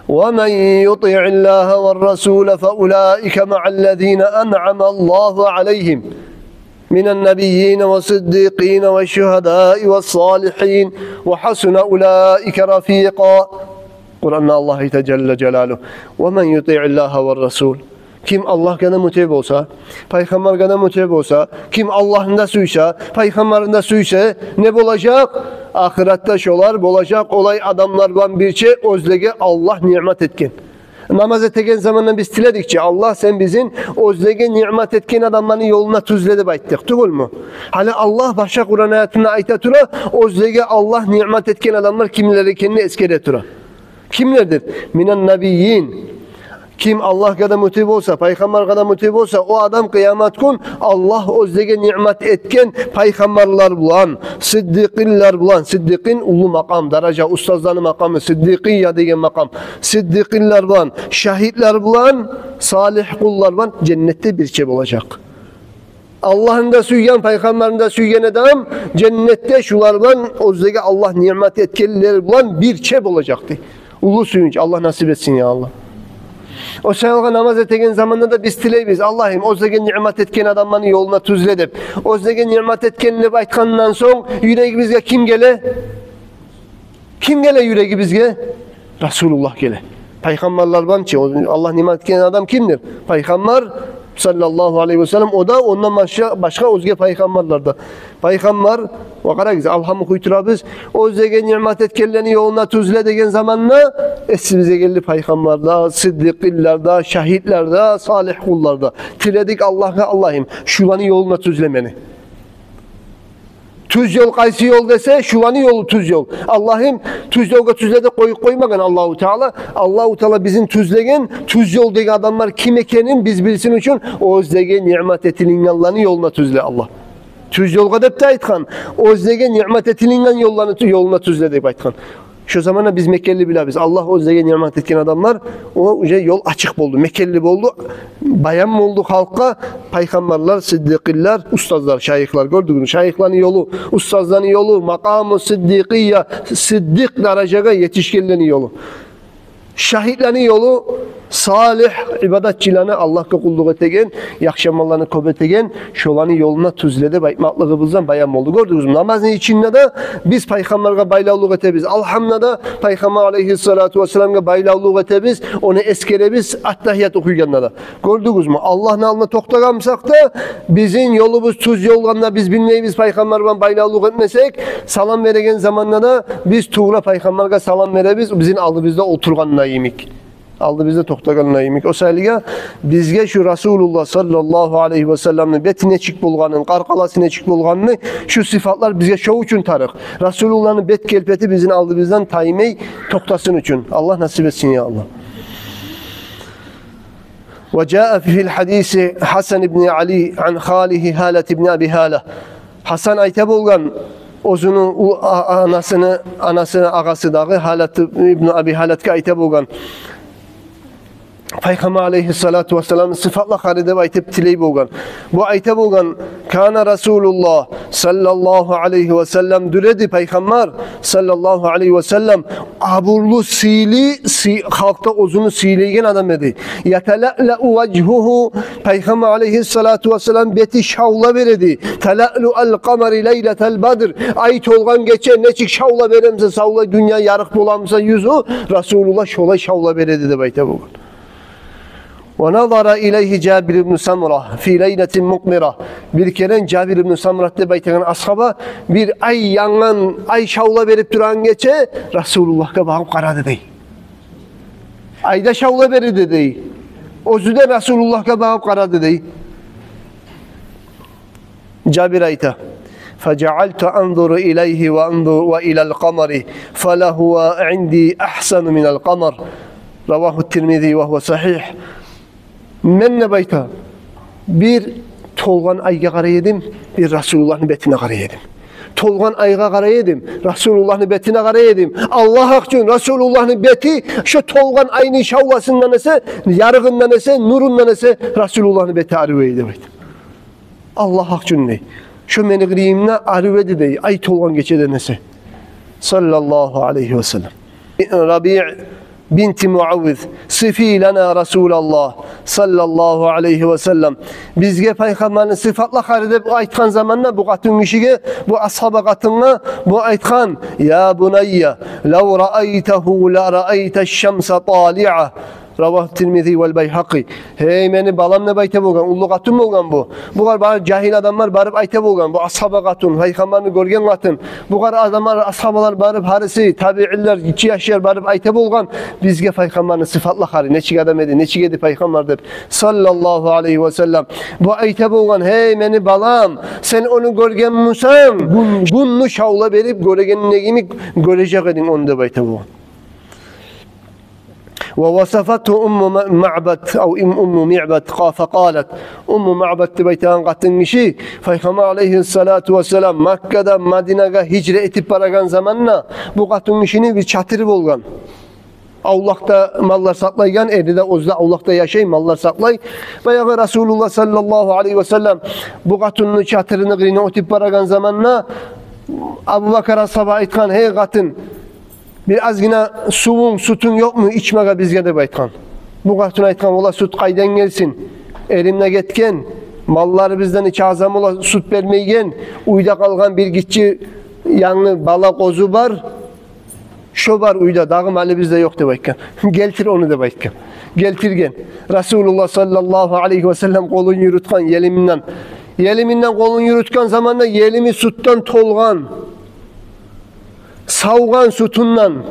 Ва ман ютиъиллагьа ва расула фа улаика маъаллазина анъамаллагьу алайгьим минан набийина ва сиддикъина ва шугьадаи ва салигьин ва гьасуна улаика рафикъа». Къуранда Аллагь айта, жалла жалалугьу: «Ва ман ютиъиллагьа ва расул». Ким Аллагьгъа да мутиъ болса, пайхаммаргъа да мутиъ болса, ким Аллагьны да сюйсе, пайхаммарны да сюйсе, не болажакъ? Ахыратда шолар болажакъ олай адамлар булан бирче, оьзлеге Аллагь ниъмат этген. Намаз этеген заманда биз тиледик чи: «Аллагь, сен бизин оьзлеге ниъмат этген адамланы ёлуна тюзле», — деп айтдыкъ, тюгюлмю? Гьали Аллагь башгъа Къуран аятында айта тура, оьзлеге Аллагь ниъмат этген адамлар кимлер экенни эсгере тура. Кимлердир? «Минан набийин». Ким Аллагьгъа да мутиъ болса, пайхаммаргъа да мутиъ болса, о адам къыямат гюн Аллагь оьзлеге ниъмат этген пайхаммарлар булан, сиддикъинлер булан, сиддикъин — уллу макъам, даража, устазланы макъамы, сиддикъия деген макъам, сиддикъинлер булан, шагьитлер булан, салигь къуллар булан женнетде бирче болажакъ. Аллагьны да сюйген, пайхаммарны да сюйген адам женнетде шулар булан, оьзлеге Аллагь ниъмат этгенлер булан бирче болажакъ, дей. Уллу сююнч, Аллагь насип этсин, я Аллагь. О саялгъа намаз этеген заманда да биз тилейбиз: «Аллагьым, оьзлеге ниъмат этген адамланы ёлуна тюзле», — деп. Оьзлеге ниъмат этген деп айтгъандан сонг, юрегибизге ким геле? Ким геле юрегибизге? Расулуллагь геле. Пайхаммарлар булан чы, о, Аллагь ниъмат этген адам кимдир? Пайхаммар, саллаллагьу алайгьи ва саллам, о да, ондан башгъа, башгъа оьзге пайхаммарлар да. Пайхаммар, ва къарагъыз, алгьам охуй турабыз, оьзлеге ниъмат этгенлени ёлуна тюзле деген заманда эсибизге гелди пайхаммар да, сиддикъинлер да, шагьитлер да, салигь къуллар да. Тиледик Аллагьгъа: «Аллагьым, шуланы ёлуна тюзле мени». Тюз ёл къайсы ёл десе, шуланы ёлу тюз ёл. Аллагьым, тюз ёлгъа тюзле деп къоюп къоймагъан Аллагьу Таала. Аллагьу Таала бизин тюзлеген, тюз ёлдагъы адамлар ким экенин биз билсин учун, оьзлеге ниъмат этилингенлени ёлуна тюзле, Аллагь. Тюз ёлгъа деп де айтгъан, оьзлеге ниъмат этилинген ёлланы тю-, ёлуна тюзле деп айтгъан. Шо заманда биз мекенли билебиз: Аллагь оьзлеге ниъмат этген адамлар, о уже ёл ачыкъ болду, мекенли болду, баян болду халкъгъа. Пайхаммарлар, сиддикъинлер, устазлар, шайыхлар, гёрдюгюзмю? Шайыхланы ёлу, устазланы ёлу, макъаму сиддикъия, сиддикъ даражагъа етишгенлени ёлу. Шагьитлени ёлу, салигь ибадатчыланы, Аллагьгъа къуллукъ этеген, яхшы амалланы кёп этеген, шоланы ёлуна тюзле деп айтмакълыгъыбыздан баян болду. Гёрдюгюзмю? Намазны ичинде де биз пайхаммаргъа байлавлукъ этебиз. Алгьамда да пайхаммар алайгьиссалату вассаламгъа байлавлукъ этебиз, ону эсгеребиз, аттагьият охуйгъанда да. Гёрдюгюзмю? Аллагьны алдына токътагъан бусакъ да, бизин ёлубуз тюз ёлгъанны биз билмейбиз, пайхаммар булан байлавлукъ этмесек, салам береген заманда да биз тувра пайхаммаргъа салам беребиз, бизин алдыбызда олтургъанда йимик, алдыбызда токътагъанда йимик. О саялыгъа бизге шу Расулуллагь саллаллагьу алайгьи ва салламны бети нечик болгъанын, къаркъарасы нечик болгъанын, шу сыфатлар бизге шо учун тарыкъ. Расулуллагьны бет келпети бизин алдыбыздан таймай токътасын учун. Аллагь насип этсин, я Аллагь. وجاء في الحديث حسن بن علي عن خاله هالة بن أبي هالة. Гьасан айта болгъан, оьзюню у-, а-, анасыны, анасыны агъасы дагъы Гьалат ибну Аби Гьалатгъа айта болгъан: Пайхаммар алейгьиссалату вассаламны сыфатла къары деп айтып тилей болгъан. Бу айта болгъан: «Кана Расулуллагь саллаллагьу алайгьи ва саллам», дюр эди Пайхаммар саллаллагьу алайгьи ва саллам, абурлу, сыйлы, сый-, халкъда оьзюню сыйлайгъан адам эди. «Яталаълаъу важгьугьу», Пайхаммар алейгьиссалату вассалам бети шавла береди. «Талаълуъал къамари лайлатал бадр». Ай толгъан гече нечик шавла беремисе, шавлай дюнья ярыкъ боламыса юзю, Расулуллагь шолай шавла береди деп айта болгъан. «Ва назара илайгьи Жабир ибну Самура фи лайлатин мукъмира». Бир керен Жабир ибну Самурат деп айтагъан асгьаба бир ай янгъан, ай шавла берип турагъан гече Расулуллагьгъа багъып къарады дей. Айда шавла береди дей. Оьзю де Расулуллагьгъа багъып къарады дей. Жабир айта: «Фажаъалту анзуру илайгьи ва анзуру ва илал къамари, фалагьува инди агьсану минал къамар». Равагьу Тирмизи ва гьува сагьигь. Мен, деп айта, бир толгъан айгъа къарай эдим, бир Расулуллагьны бетине къарай эдим. Толгъан айгъа къарай эдим, Расулуллагьны бетине къарай эдим. Аллагь гьакъ учун, Расулуллагьны бети шо толгъан айны шавласындан эсе, ярыгъындан эсе, нурундан эсе Расулуллагьны бети арив эди, деп айта. Аллагь гьакъ учун дей. Шо мени къырыйымда арив эди дей, ай толгъан гечеден эсе. Саллаллагьу алайгьи ва саллам. Рабиъ бинти Муаввиз: «Сифи лана Расулаллагь саллаллагьу алайгьи ва саллам». Бизге Пайхаммарны сыфатла къары деп айтгъан заманда бу къатын гишиге, бу асгьаба къатынгъа бу айтгъан: «Я бунайя, лав раайтагьу ла раайташ шамса талиа». Равагьу Тирмизи вал Байгьакъи. «Гьей, мени балам», деп айта болгъан, уллу къатын болгъан бу. Бугъар барып жагьил адамлар барып айта болгъан, бу асгьаба къатын, Пайхаммарны гёрген къатын. Бугъар адамлар, асгьабалар барып, гьариси, табиинлер, гиччи яшлар барып айта болгъан: «Бизге Пайхаммарны сыфатла къары, нечик адам эди, нечик эди Пайхаммар», деп. Саллаллагьу алайгьи ва саллам. Бу айта болгъан: «Гьей, мени балам, сен ону гёргенмисен, гюн, гюнню шавла берип гёрегенин йимик гёрежек эдинг ону», деп айта болгъан. «Ва васафатгьу Умму Ма-, Маъбад, ав Ум-, Умму Маъбад, ка-, факъалат». Умму Маъбад деп айтагъан къатын гиши Пайхаммар алайгьиссалату вассалам Маккадан Мадинагъа гьижра этип барагъан заманда бу къатын гишини бир чатыры болгъан. Авлакъда маллар сакълайгъан, эри де оьзю де авлакъда яшай, маллар сакълай. Баягъы Расулуллагь саллаллагьу алайгьи ва саллам бу къатынны чатырыны къырыйындан оьтюп барагъан заманда Абубакар асгьаба айтгъан: «Гьей къатын, бир азгъына сувунг, сютюнг ёкъму ичмеге бизге?» деп айтгъан. Бу къатын айтгъан: «Валлагь, сют къайдан гелсин? Эрим де гетген, малларыбыздан ичи азам бола, сют бермейген. Уьйде къалгъан бир гиччи янгы бала къозу бар. Шо бар уьйде, дагъы малыбыз да ёкъ», деп айтгъан. «Гелтир ону», деп айтгъан. Гелтирген. Расулуллагь саллаллагьу алайгьи ва саллам къолун юрютген елиминден. Елиминден къолун юрютген заманда елими сютден толгъан. Савгъан сютюнден.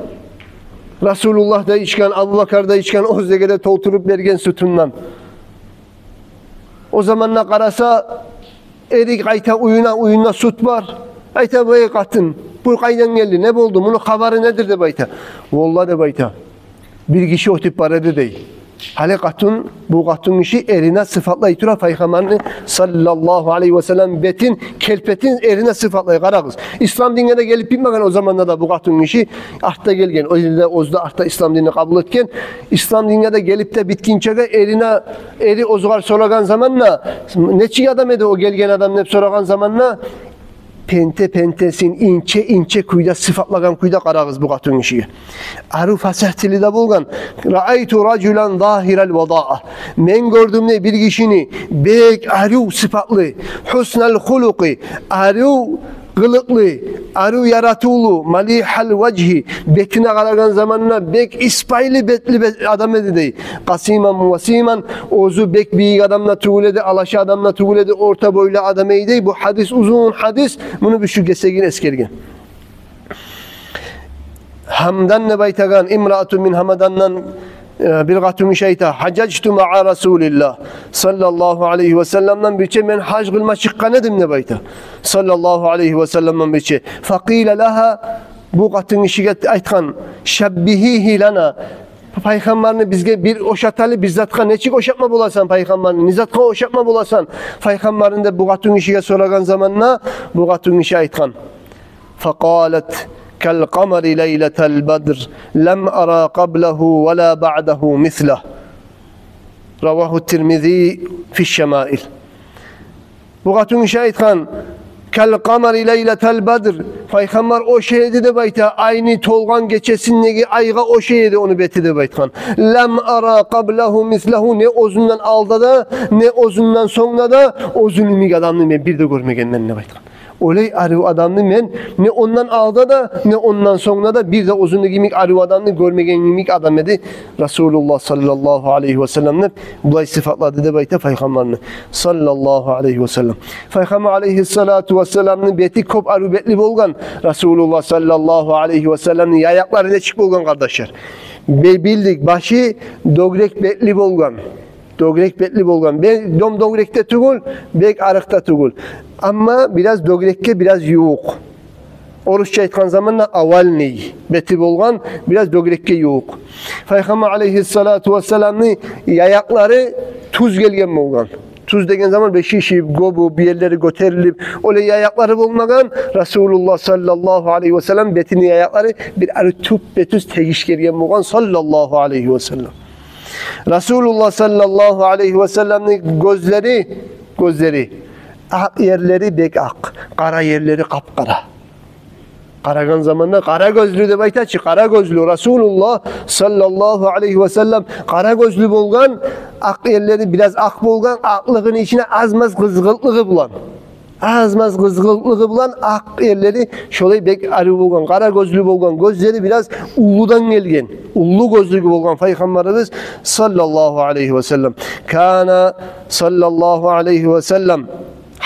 Расулуллагь да ичген, Абубакар да ичген, оьзлеге де толтуруп берген сютюнден. О заманда къараса, эри къайта уьюне, уьюнде сют бар. Айта: «Гьей къатын, бу къайдан гелди, не болду, муну хабары недир?» деп айта. «Валлагь, — деп айта, — бир гиши оьтюп бара эди», дей. Гьали къатын, бу къатын гиши эрине сыфатлай тура Пайхаммарны саллаллагьу алайгьи ва саллам бетин, келпетин эрине сыфатлай. Къарагъыз, ислам динге де гелип битмеген о заманда да бу къатын гиши, артда гелген, оьзю де, оьзю де артда ислам динни къабул этген. Ислам динге де гелип де битгинчеге эрине, эри огъар сорагъан заманда, нечик адам эди о гелген адам деп сорагъан заманда, пенте-пентесин инче-инче кюйде сыфатлагъан кюйде, къарагъыз бу къатын гишиге. Арив фасигь тили де болгъан. «Раайту ражулан загьирал вадаа». Мен гёрдюм, дей, бир гишини, бек арив сыфатлы, гьуснал хулукъи, арив къылыкълы, арив яратывлу, малигьал важгьи, бетине къарагъан заманда бек исбайы бетли бе-, адам эди, дей. Къасиман васиман, оьзю бек бийик адам да тюгюл эди, алаша адам да тюгюл эди, орта бойлу адам эди, дей. Бу гьадис, узун гьадис, муну бир шу гесегин эсгерген. Гьамдан деп айтагъан, имраатун мин Гьамдандан, э, бир къатын гиши айта: «Гьажажту маа Расулиллагь саллаллагьу алайгьи ва салламдан бирче мен гьаж къылма чыкъгъан эдим», деп айта. Саллаллагьу алайгьи ва салламдан бирче. Факъила лагьа, бу къатын гишиге айтгъан: «Шаббигьигьи лана». Пайхаммарны бизге бир ошат гьали, бир затгъа нечик ошатма боласан Пайхаммарны? Не затгъа ошатма боласан Пайхаммарны деп бу къатын гишиге сорагъан заманда, бу къатын гиши айтгъан: «Факъалат: кал къамари лайлатал бадр, лам ара къаблагьу ва ла баъдагьу мислагь». رواه الترمذي في الشمائل. Бу къатынгиши айтгъан: «كالقمر ليلة البدر». Пайхаммар ошай эди деп айта, айны толгъан гечесиндеги айгъа ошай эди ону бети деп айтгъан. «لم أر قبله مثله». Не оьзюнден алда да, не оьзюнден сонг да да оьзюню йимик адамны мен бир де гёрмегенмен деп айтгъан. Олай арив адамны мен не ондан алда да, не ондан сонг да да бир де оьзюню йимик арив адамны гёрмеген йимик адам эди Расулуллагь саллаллагьу алайгьи ва саллам деп, булай сыфатлады деп айта Пайхаммарны саллаллагьу алайгьи ва саллам. Пайхаммар алайгьиссалату вассаламны бети кёп арив бетли болгъан. Расулуллагь саллаллагьу алайгьи ва салламны яякълары нечик болгъан, къардашлар? Бе-, билдик, башы дёгерек бетли болгъан. Дёгерек бетли болгъан. Бек дём дёгерек де тюгюл, бек арыкъ да тюгюл. Амма бираз дёгерекге бираз ювукъ. Орусча айтгъан заманда овальный бети болгъан, бираз дёгерекге ювукъ. Пайхаммар алайгьиссалату вассаламны яякълары тюз гелген болгъан. Тюз деген заман бир шишип, гёбюп, бир ерлери гётерилип, олай яякълары болмагъан. Расулуллагь саллаллагьу алайгьи ва саллам бетини яякълары бир ари тюппе-тюз тегиш гелген болгъан саллаллагьу алайгьи ва саллам. Расулуллагь саллаллагьу алайгьи ва салламны гёзлери, гёзлери, акъ ерлери бек акъ, къара ерлери къап-къара. Къарагъан заманда къара гёзлю деп айта чы, къара гёзлю. Расулуллагь саллаллагьу алайгьи ва саллам къара гёзлю болгъан, акъ ерлери бираз акъ болгъан, акълыгъыны ичине аз-маз къызгъылтлыгъы булан. Аз-маз къызгъылтлыгъы булан акъ ерлери шолай бек арив болгъан, къара гёзлю болгъан, гёзлери бираз уллудан гелген, уллу гёзлюгю болгъан Пайхаммарыбыз саллаллагьу алайгьи ва саллам. Кана саллаллагьу алайгьи ва саллам.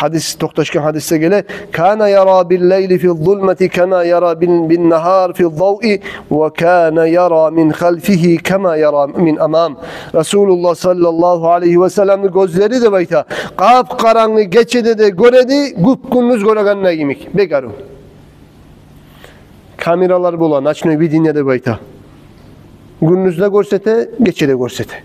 Гьадис, токъташгъан гьадисде геле: «كان يرى بالليل في الظلمة كما يرى بال-، بالنهار في الضوء، وكان يرى من خلفه كما يرى من أمام». Расулуллагь саллаллагьу алайгьи ва салламны гёзлери деп айта, къап-къарангы гечеде де гёре эди, гюп-гюндюз гёрегенде йимик. Бек арив. Камералар бола, ночной видение деп айта. Гюндюз де гёрсете, гече де гёрсете.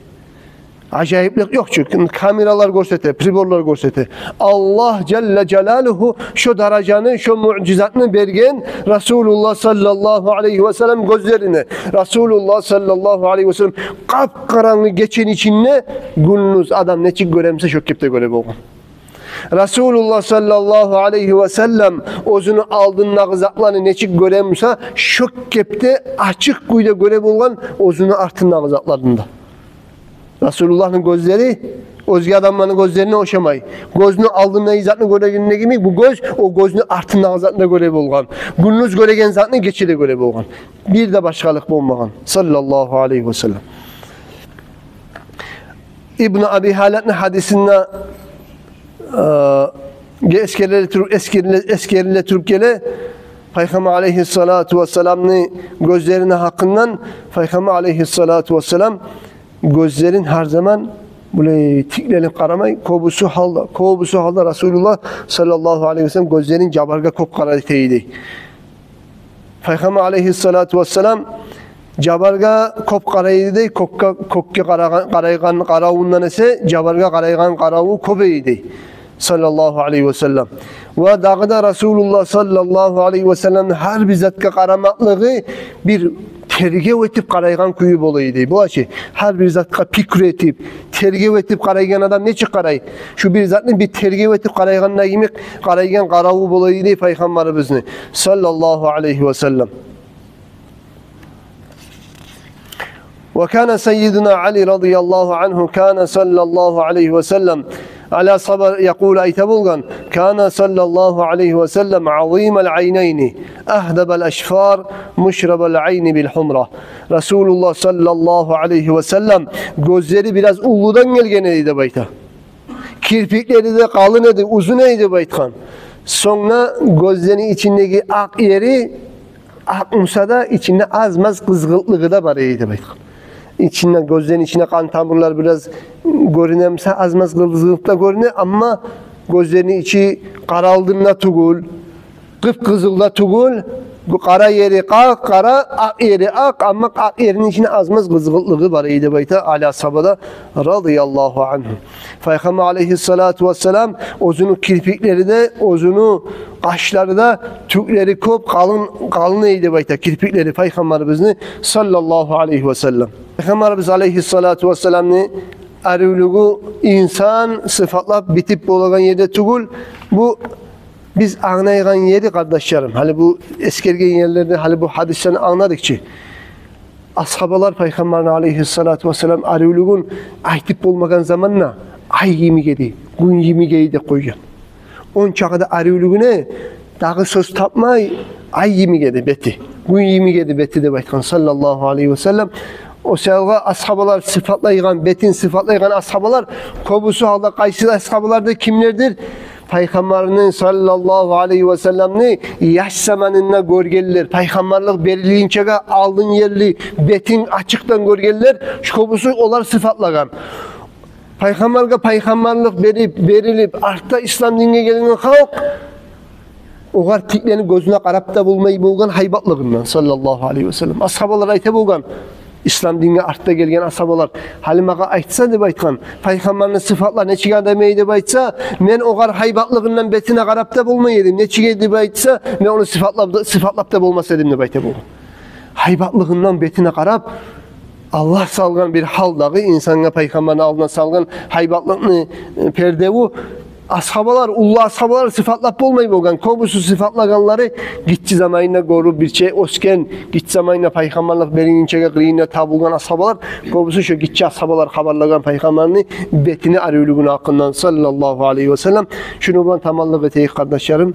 Ажайыплыкъ ёкъ чу, камералар гёрсете, приборлар гёрсете. Аллагь жалла жалалугьу шо даражаны, шо муъжизатны берген Расулуллагь саллаллагьу алайгьи ва саллам гёзлерине. Расулуллагь саллаллагьу алайгьи ва саллам къап-къарангы гечени ичинде гюндюз адам нечик гёре буса, шо кепде гёре болгъан. Расулуллагь саллаллагьу алайгьи ва саллам оьзюню алдындагъы затланы нечик гёре буса, шо кепде ачыкъ кюйде гёре болгъан оьзюню артындагъы затларын да. Расулуллагьны гёзлери оьзге адамланы гёзлерине ошамай. Гёзню алдындагъы затны гёрегенде йимик, бу гёз о гёзню артындагъы затны да гёре болгъан. Гюндюз гёреген затны гече де гёре болгъан. Бир де башгъалыкъ болмагъан. Саллаллагьу алайгьи ва саллам. Ибну Аби Гьалатны гьадисинде, э, эсгериле туруп, эсгериле, эсгериле туруп геле, Пайхаммар алайгьиссалату вассаламны гёзлерини гьакъындан, Пайхаммар алайгьиссалату вассалам гёзлерин гьар заман булай тикленип къарамай, кёбюсю гьалда, кёбюсю гьалда Расулуллагь саллаллагьу алайгьи ва саллам гёзлерин жабаргъа кёп къарай эди. Пайхаммар алайгьиссалату вассалам жабаргъа кёп къарай эди, кёкге, кёкге къарагъан, къарайгъан къаравундан эсе жабаргъа къарайгъан къараву кёп эди, саллаллагьу алайгьи ва саллам. Ва дагъы да Расулуллагь саллаллагьу алайгьи ва салламны гьар бир затгъа къарамакълыгъы бир тергев этип къарайгъан кюю бола эди. Бола чы, гьар бир затгъа пикру этип, тергев этип къарайгъан адам нечик къарай? Шу бир затны бир тергев этип къарайгъанда йимик къарайгъан къараву бола эди Пайхаммарыбызны, саллаллагьу алайгьи ва саллам. وكان سيدنا علي رضي الله عنه كان صلى الله عليه وسلم على صبر يقول, айта болгъан: كان صلى الله عليه وسلم عظيم العينين أهدب الأشفار مشرب العين بالحمرة. Расулуллагь саллаллагьу алайгьи ва саллам гёзлери бираз уллудан гелген эди деп айта. Кирпиклери де къалын эди, узун эди деп айтгъан. Сонг да гёзлени ичиндеги акъ ери акъ буса да, ичинде аз-маз къызгъылтлыгъы да бар эди деп айтгъан. Ичинде, гёзлени ичинде къан тамурлар бираз гёрюне буса, аз-маз къызгъылт да гёрюне, амма гёзлени ичи къаралдым да тюгюл, къып-къызыл да тюгюл, бу къара ери къап-къара, акъ ери акъ, амма акъ ерини ичинде аз-маз къызгъылтлыгъы бар эди деп айта Али асгьаба да, радияллагьу ангьу. Пайхаммар алайгьиссалату вассалам оьзюню кирпиклери де, оьзюню къашлары да тюклери кёп, къалын, къалын эди деп айта кирпиклери Пайхаммарыбызны, саллаллагьу алайгьи ва саллам. Пайхаммарыбыз алайгьиссалату вассаламны Аривлюгю инсан сыфатлап битип болагъан ерде тюгюл. Бу биз англайгъан ери, къардашларым. Гьали бу эсгерген ерлерде, гьали бу гьадислени англадыкъ чы. Асгьабалар Пайхаммарны алайгьиссалату вассалам аривлюгюн айтып болмагъан заманда ай йимик эди, гюн йимик эди деп къойгъан. Ончакъы да аривлюгюне дагъы сёз тапмай, ай йимик эди бети, гюн йимик эди бети деп айтгъан, саллаллагьу алайгьи васаллам. О саялгъа асгьабалар сыфатлайгъан, бетин сыфатлайгъан асгьабалар, кёбюсю гьалда къайсы асгьабалар да кимлердир? Пайхаммарны, саллаллагьу алайгьи васалламны, яш заманында гёргенлер, пайхаммарлыкъ берилгинчеге алдын ерли бетин ачыкъдан гёргенлер, шу кёбюсю олар сыфатлагъан. Пайхаммаргъа пайхаммарлыкъ берип, берилип, артда ислам динге гелген халкъ огъар тикленип, гёзюне къарап да болмай болгъан гьайбатлыгъындан, саллаллагьу алайгьи васаллам. Асгьабалар айта болгъан, ислам динге артда гелген асгьабалар: «Гьали магъа айтса, — деп айтгъан, — пайхаммарны сыфатла нечик адам эди деп айтса, мен огъар гьайбатлыгъындан бетине къарап да болмай эдим. Нечик эди деп айтса, мен ону сыфатлап да, сыфатлап да болмас эдим», — деп айта болгъан. Гьайбатлыгъындан бетине къарап, Аллагь салгъан бир гьалдагъы, инсангъа пайхаммарны алдына салгъан гьайбатлыкъны, э, пердеви. Асгьабалар, уллу асгьабалар сыфатлап болмай болгъан. Кёбюсю сыфатлагъанлары гиччи заманында гёрюп, бирче оьсген, гиччи заманында пайхаммарлыкъ берилгинчеге къырыйында табулгъан асгьабалар, кёбюсю шо гиччи асгьабалар хабарлагъан пайхаммарны бетини аривлюгюню гьакъындан, саллаллагьу алайгьи васаллам. Шуну булан тамамлыкъ этейик, къардашларым.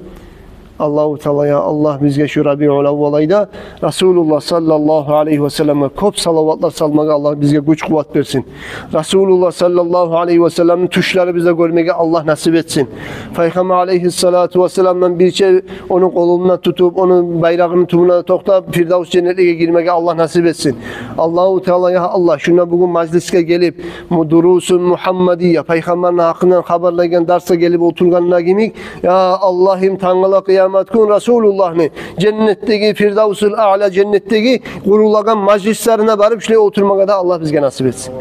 Аллагьу Таала, я Аллагь, бизге шу Рабиул аввал айда Расулуллагь саллаллагьу алайгьи васалламгъа кёп салаватлар салмагъа Аллагь бизге гюч-къуват берсин. Расулуллагь саллаллагьу алайгьи васалламны тюшлерибизде гёрмеге Аллагь насип этсин. Пайхаммар алайгьиссалату вассаламдан бирче ону къолундан тутуп, ону байрагъыны тюбюнде токътап, Фирдавс женнетлеге гирмеге Аллагь насип этсин. Аллагьу Таала, я Аллагь, шунда бугюн мажлисге гелип, бу дурусун Мугьаммадия, пайхаммарны гьакъындан хабарлайгъан дарсгъа гелип олтургъанда йимик, я Аллагьым, тангала къыямат гюн Расулуллагьны женнетдеги, Фирдавсул Аъла женнетдеги къурулагъан мажлислерине барып, шулай олтурмагъа да Аллагь бизге насип этсин.